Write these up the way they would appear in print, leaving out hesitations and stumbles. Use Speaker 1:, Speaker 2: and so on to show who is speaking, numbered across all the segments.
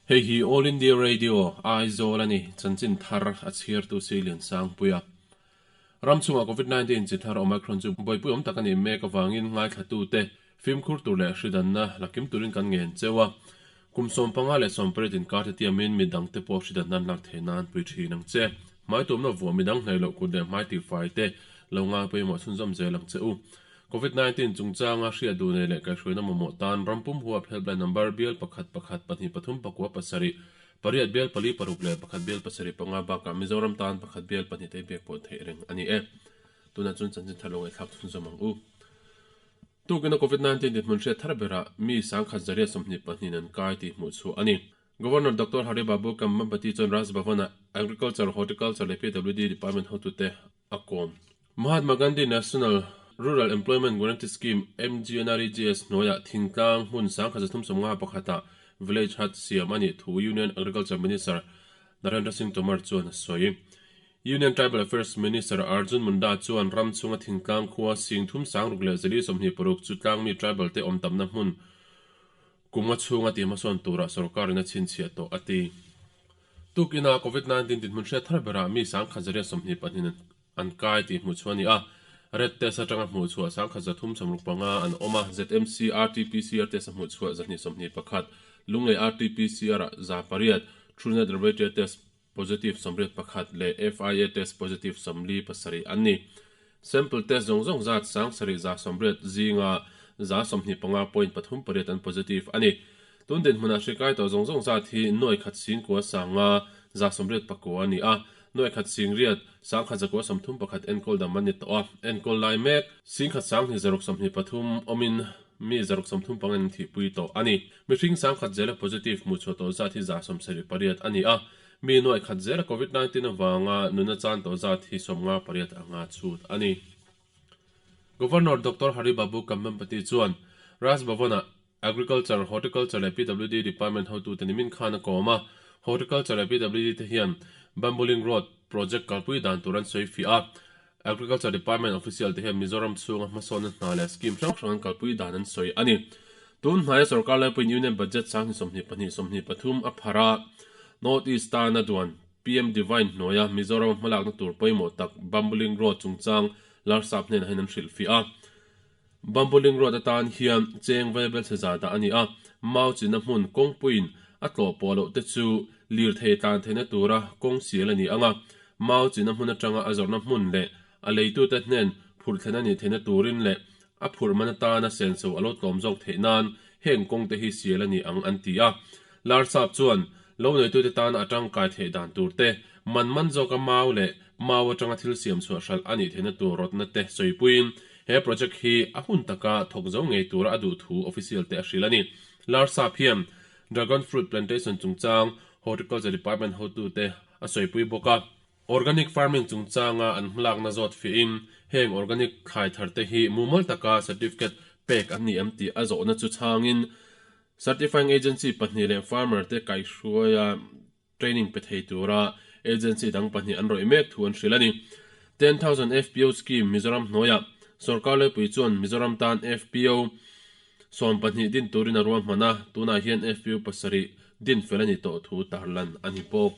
Speaker 1: Hei hi All India Radio, Aizawl a ni, chanchin thar a chhiartu Silian Sangpuia. Ram chhungah Covid-19 chi thar Omicron chu buaipui awm tak a nih mek avangin ngaithlatute fimkhur tur leh hridanna la kim turin kan ngen cheu a. Kum 15 leh 18 inkar te tiamin midangte pawh hridanna an lak theih nan pui thin ang che. Hmaitumna vuah midang hnaih loh kut leh hmai tihfai te lo ngai pawimawh chhunzawm zel ang che u. Covid-19 chungchanga hriat duh nei leh kaihhruaina mamawh tan rampum huap helpline number bial pakhat pakhat pahnih pathum pakua pasarih pariat bial pali paruk leh pakhat bial pasarih panga bakah Mizoram tan pakhat bial pahnih te biak pawh theih reng a ni e. Tunah chuan chanchin thar lo ngaihthlak chhunzawm ang u. Tukina Covid-19 dinhmun hriat thar berah mi sangkhat zariat sawmhnih pahnihin an kai tih hmuh chhuah a ni. Governor Doctor Hari Babu Kambhampati chuan Raj Bhavan-ah Agriculture, Horticulture leh PWD Department hotute a kawm. Mahatma Gandhi National Rural Employment Guarantee Scheme, MGNREGS, hnuaiah thingtlang hmun 1351 pakhatah Village Hut siam a nih thu Union Agriculture Minister Narendra Singh Tomar chuan a sawi. Union Tribal Affairs Minister Arjun Munda chuan ram chhunga thingtlang khua sing thum sang ruk leh zali sawmhnih paruk chu tlangmi tribal te awm tamna hmun Kum a chhunga tih hmasawn turah sorkarin a chhinchhiah tawh a ti. Tukina Covid-19 dinhmun hriat thar berah mi sangkhat zariat sawmhnih pahnih an kai tih hmuh chhuah a ni a. Red test atanga hmuh chhuah sangkhat zathum sawmruk panga an awm a, ZMC RT-PCR test a hmuh chhuah zahnih sawmhnih pakhat, Lunglei RT-PCR ah za pariat, Truenat Laboratory test positive sawmriat pakhat leh FIA test positive sawmli pasarih an ni. Sample test zawng zawng zat sang sarih za sawmriat zinga za sawmhnih panga point pathum pariat an positive a ni. Tun dinhmunah hri kai tawh zawng zawng zat hi nuai khat singkua sanga za sawmriat pakua a ni a, nuai khat singriat sangkhat zakua sawmthum pakhat enkawl dam an ni tawh a, enkawl lai mek singkhat sanghnih zaruk sawmhnih pathum awmin mi zaruk sawmthum pangin an thihpui tawh a ni. Mihring sangkhat zela positive hmuh chhuah tawh zat hi za sawmsarih pariat a ni a, mi nuaih khat zela Covid 19 avanga nuna chan tawh zat hi sawmnga pariat anga chhut a ni. Governor Doctor Hari Babu Kambhampati chuan Raj Bhavan-ah Agriculture, Horticulture leh PWD Department hotute nimin khan a kawm a, Horticulture leh PWD te hian Bambuling Road project kalpui dan tur an sawi fiah a, Agriculture Department official te hian Mizoram chhunga hmasawnna hna leh scheme hrang hrang an kalpui dan an sawi a ni. Tun hnaia sorkar laipuiin Union Budget sanghnih sawmhnih pahnih sawmhnih pathum a pharh a, North East tana duan PM Divine hnuaia Mizoram hmalakna tur pawimawh tak Bambuling Road chungchang Larsap hnenah hian an hrilhfiah a. Bambuling Road atan hian cheng vaibel chhe za dah a ni a, mau chinna hmun kawngpuiin a tlawh pawh loh te chu lirthei tlan theihna tura kawng sial a ni ang a, mau chinna hmun atanga a zawrhna hmun leh a leitute hnen phurh thlen a nih theihna turin leh a phurh man atana senso a lo tlawm zawk theih nan heng kawngte hi sial a ni ang an ti a. Larsap chuan lo neitute tana a tangkai theih dan tur te, man man zawka mau leh mau atanga thil siam chhuah hralh a nih theihna tur rawtna te sawipuiin he project hi a hun taka thawk zo ngei tura a duh thu official te a hrilh a ni. Larsap hian Dragon Fruit Plantation chungchang Horticulture Department hotute a sawipui bawk a. Organic Farming chungchanga an hmalakna zawt fiahin heng organic thlai thar te hi mumal taka certificate pek an ni em tih a zawhna chu chhangin Certifying Agency pahnih leh farmer te kaihhruaia training pe thei tura agency dang pahnih an rawih mek thu an hrilh a ni. 10,000 FPO scheme Mizoram hnuaiah sorkar laipui chuan Mizoram tan FPO 12 din turin a ruahman a, tunah hian FPO pasarih din fel a ni tawh thu tarlan a ni bawk.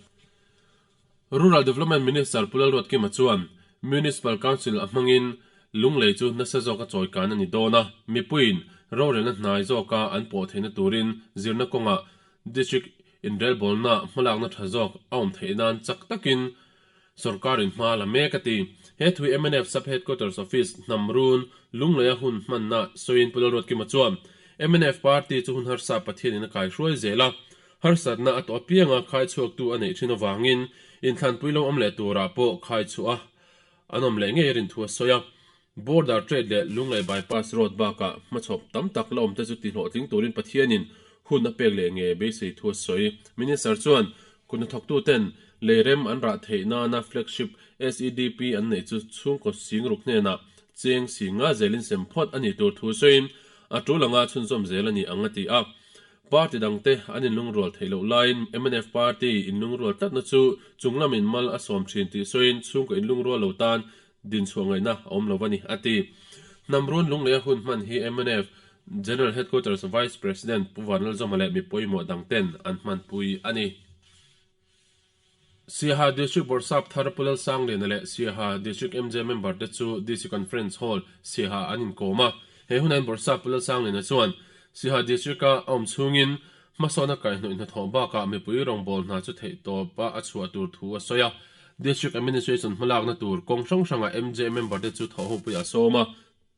Speaker 1: Rural Development Minister Pu Lalruatkima chuan Municipal Council a hmangin Lunglei chu nasa zawka chawikan a ni dawn a, mipuiin rorelna hnai zawka an pawh theihna turin zirna kawngah District inrelbawlna hmalakna tha zawk a awm theih nan chak takin sawrkarin hma la mek a ti. He thui mnf Sub Headquarters Office Hnamrun Lungleia hun hmanna sawiin Pu Lalruatkima chuan mnf Party chu hun harsa Pathianin a kaihruai zel a, Harsatna a tawh apianga khai chhuaktu a neih thin avangin inthlanpui lo awm leh turah pawh khai chhuah a an awm leh ngei a rin thu a sawi a. Border Trade leh Lunglei Bypass Road bakah hmachhawp tam tak la awmte chu tihlawhtling turin Pathianin hun a pek leh ngei beisei thu a sawi. Minister chuan kuthnathawktuten lei rem an rah theih nana flagship SEDP an neih chu chhungkaw singruk hnenah cheng sing nga zelin sem phawt a nih tur thu sawiin a tul anga chhunzawm zel a ni ang a ti a. Party dangte an inlungrual theih loh laiin mnf party inlungrual tlatna chu chunglamin mal a sawm thin tih sawiin chhungkaw inlungrual lo tan dinchhuah ngaihna a awm lo a ni, a ti. Hnamrun lungleia hun hman hi mnf. General Headquarters Vice President Pu Vanlalzawma leh mi pawimawh dangten an hmanpui a ni. Siaha District Bawrhsap thar Pu Lalsangliana leh Siaha District MJ member te chu DC Conference Hall, Siaha an inkawm a. He hunain Bawrhsap Pu Lalsangliana chuan Siaha District-a a awm chhungin hmasawn a kaihhnawih hnathawh bakah mipui rawngbâwl hna chu theihtawpa a chhuah tur thu a sawi a. District Administration hmalakna tur kawng hrang hrangah MJ member te chu thawhhopuiah a sawm a.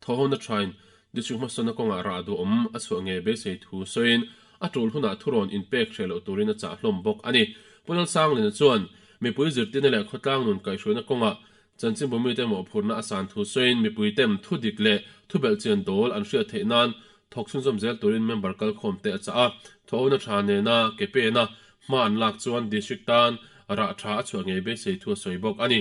Speaker 1: Thawhona thain District hmasawnna kawngah rah duhawm a chhuah ngei beisei thu sawiin a tul hunah thurawn inpek hreh loh turin a chah hlawm bawk a ni. Pu Lalsanglina chuan mipui zirtirna leh khawtlang nun kaihhruaina kawngah chanchinbu mite mawhphurhna a san thu sawiin mipuitem thu dik leh thu belhchian dawl an hriat theih nan thawk chhunzawm zel turin member kalkhawmte a chah a. Thawhona tha nena ke pena hma an lak chuan District tan rah tha a chhuah ngei beisei thu a sawi bawk a ni.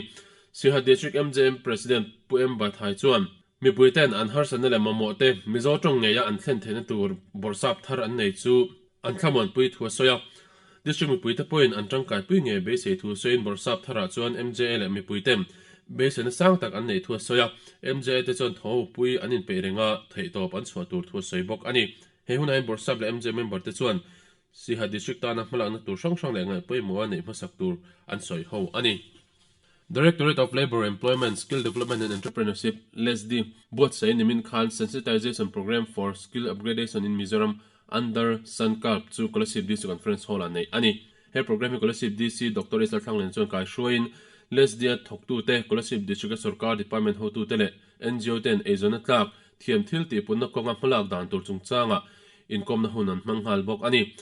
Speaker 1: Siaha District MJM President Pu M Bathai chuan, Mipuite'n an harsatna leh mamawh te Mizo tawng ngeia an thlen theihna tur bawrhsap thar an nei chu an thlamuanpui thu a sawi a. District mipuite pawhin an tangkaipui ngei beisei thu sawiin bawrhsap tharah chuan MJA leh mipuite'n beiseina sang tak an neih thu a sawi a. MJA te chuan thawhpui an inpeih renga theihtawp an chhuah tur thu a sawi bawk a ni. He hunah hian bawrhsap leh MJA member te chuan Siaha District tana hmalakna tur hrang hrang leh ngaihpawimawha neih hmasak tur an sawi ho a ni. Directorate of Labour, Employment, Skill Development and Entrepreneurship, LESDI, buatsaih nimin khan Sensitization Programme for Skill Upgradation in Mizoram under Sankalp chu Kolasib DC Conference Hall-ah neih a ni. He programme hi Kolasib DC Doctor Isla Thlanglian chuan kaihruaiin LESDI-a thawktute, Kolasib District-a sorkar department hotute leh NGO ten eizawnna tlak thiam thil tihpunna kawnga hmalak dan tur chungchangah inkawmna hun an hmang nghal bawk a ni.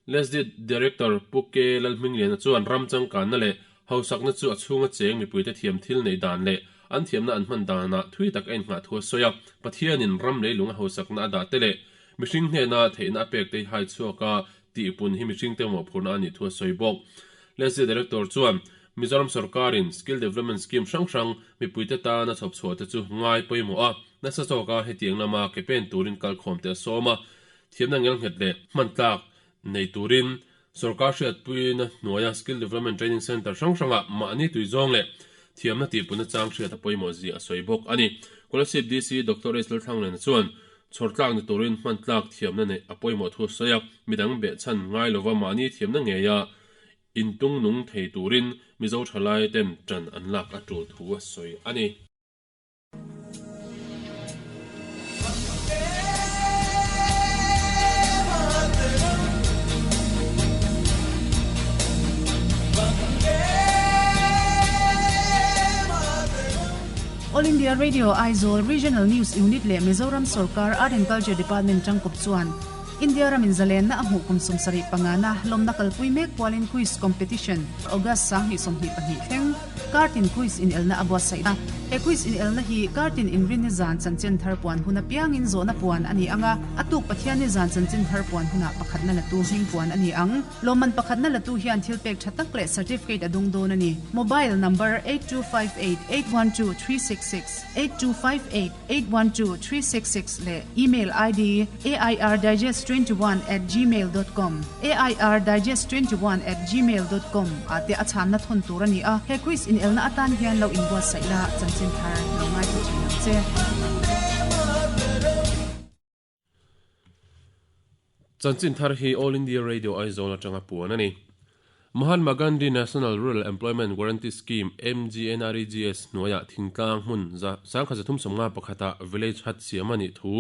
Speaker 1: LESDI Director Pu K Lalhmingliana chuan ram changkanna leh hausakna chu a chhunga cheng mipuite thiam thil neih dan leh an thiamna an hman danah thui tak a innghah thu a sawi a. Pathianin ram leilung a hausakna a dah te leh mihring hnena theihna a pek te hi hai chhuak a tihpun hi mihringte mawhphurhna a nih thu a sawi bawk. LESDI Director chuan Mizoram sorkarin Skill Development Scheme hrang hrang mipuite tana chhawp chhuah te chu ngai pawimawh a, nasa zawka hetiang lama ke pen turin kalkhawm te a sawm a, thiamna ngelnghet leh hman tlak nei turin sorkar hriatpuina hnuaia Skill Development Training Centre hrang hrangah mahni tui zawng leh thiamna tihpuna chang hriat a pawimawh zia a sawi bawk a ni. Kolasib DC Doctor H Lalthlanglena chuan chhawr tlak ni turin hman tlak thiamna neih a pawimawh thu a sawi a, midang behchhan ngai lova mahni thiamna ngeia intung nung thei turin Mizo thalai ten tan an lak a tul thu a sawi a ni.
Speaker 2: All India Radio Aizawl Regional News Unit leh Mizoram Sorkar Art and Culture Department tangkawp chuan India ramin zalenna a hmuh kum 75 na lawmna kalpui mek pualin Quiz Competition August 2022 thleng Kartin Quiz inelna a buatsaih a. He quiz inelna hi Kartin inrinni zan chanchin thar puan hun apiangin zawhna puan a ni ang a, a tuk Pathianni zan chanchin thar puan hunah pakhatna latu hming puan a ni ang. Lawmman pakhatna latu hian thil pek tha tak leh certificate a dung dawn a ni. Mobile number 8258812366, 8258812366 leh email ID airdigest21@gmail dot com, airdigest21@gmail dot com, ah te a chhanna thawn tur a ni a. He quiz inelna atan hian lo inbuatsaih la, chanchin thar lo ngaithla thin ang che.
Speaker 1: Chanchin thar hi All India Radio Aizawl atanga puan a ni. Mahatma Gandhi National Rural Employment Guarantee Scheme, MGNREGS, hnuaiah thingtlang hmun za 1351 ah Village Hut siam a nih thu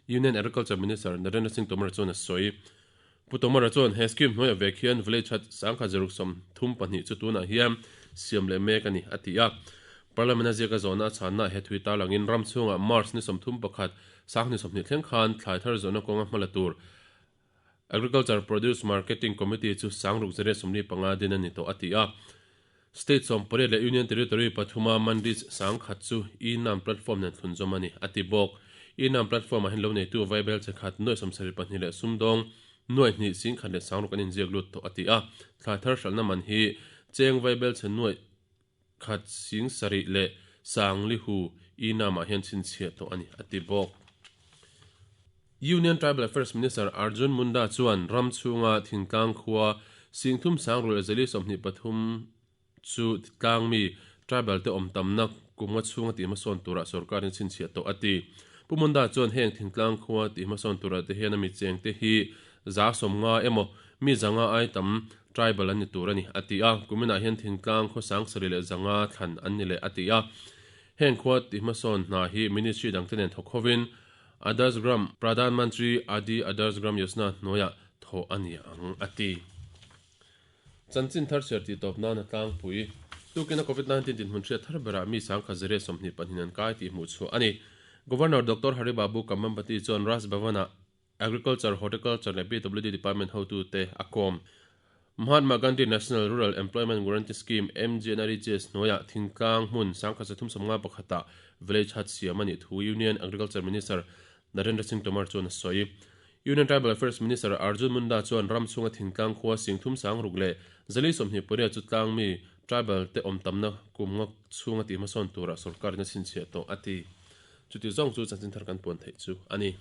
Speaker 1: Union Agriculture Minister Narendra Singh Tomar chuan a sawi. Pu Tomar chuan he scheme hnuaiah vek hian Village Hut 1632 chu tunah hian siam leh mek a ni, a ti a. Parliament a ziaka zawhna a chhanna he thui tarlangin ram chhungah March ni 31, 2020 thleng khan thlai thar zawhna kawnga hmala tur Agriculture Produce Marketing Committee chu sangruk zariat 45 din a ni tawh a ti a. State 18 leh Union Territory pathuma Mandis 10,000 chu e-NAM platform nen thlunzawm a ni, a ti bawk. E-NAM platform-ah hian lo neitu vaibel che khat nuaih 72 leh sumdawng nuaih hnih 10,000 leh sangruk an inziak lut tawh a ti a. Thlai thar hralhna man hi cheng vaibel che nuaih khat 7,000 leh sangli hu e-NAM-ah hian chhinchhiah tawh a ni, a ti bawk. Union Tribal Affairs Minister Arjun Munda chuan ram chhunga thingtlang khua 30 3,023 chu tlangmi tribal te awm tamna kumnga chhunga tih hmasawn turah sorkarin chhinchhiah tawh a ti. Pu Pu Munda chuan heng thingtlang khua tih hmasawn turah te hian a mi chengte hi 150 emaw mi 500 ai tam tribal an ni tur a ni, a ti a. Kuminah hian thingtlang khaw 7500 thlan an ni leh, a ti a. Heng khua tih hmasawn hna hi ministry dangte nen thawk hovin Adarsh Gram, Pradhan Mantri Adi Adarsh Gram Yojana hnuaiah thawh a ni ang, a ti. Chanchin thar chhiar tih tawp nana tlangpui. Tukin a Covid 19 dinhmun hriat thar berah mi sangkhat zariat 22 an kai tih hmuh chhuah a ni. Governor Doctor Hari Babu Kambhampati chuan Raj Bhavan-ah Agriculture, Horticulture leh PWD Department hotute a kawm. Mahatma Gandhi National Rural Employment Guarantee Scheme, MGNREGS, hnuaiah thingtlang hmun 1351-ah village hut siam a nih thu Union Agriculture Minister Narendra Singh Tomar chuan a sawi. Union Tribal Affairs Minister Arjun Munda chuan ram chhunga thingtlang khua 368 chu tlangmi tribal te awm tamna kum ngawk chhunga tihhmasawn tura sorkarin a chhinchhiah tawh a ti. Chuti zawng chu chanchin thar kan puan theih chu a ni.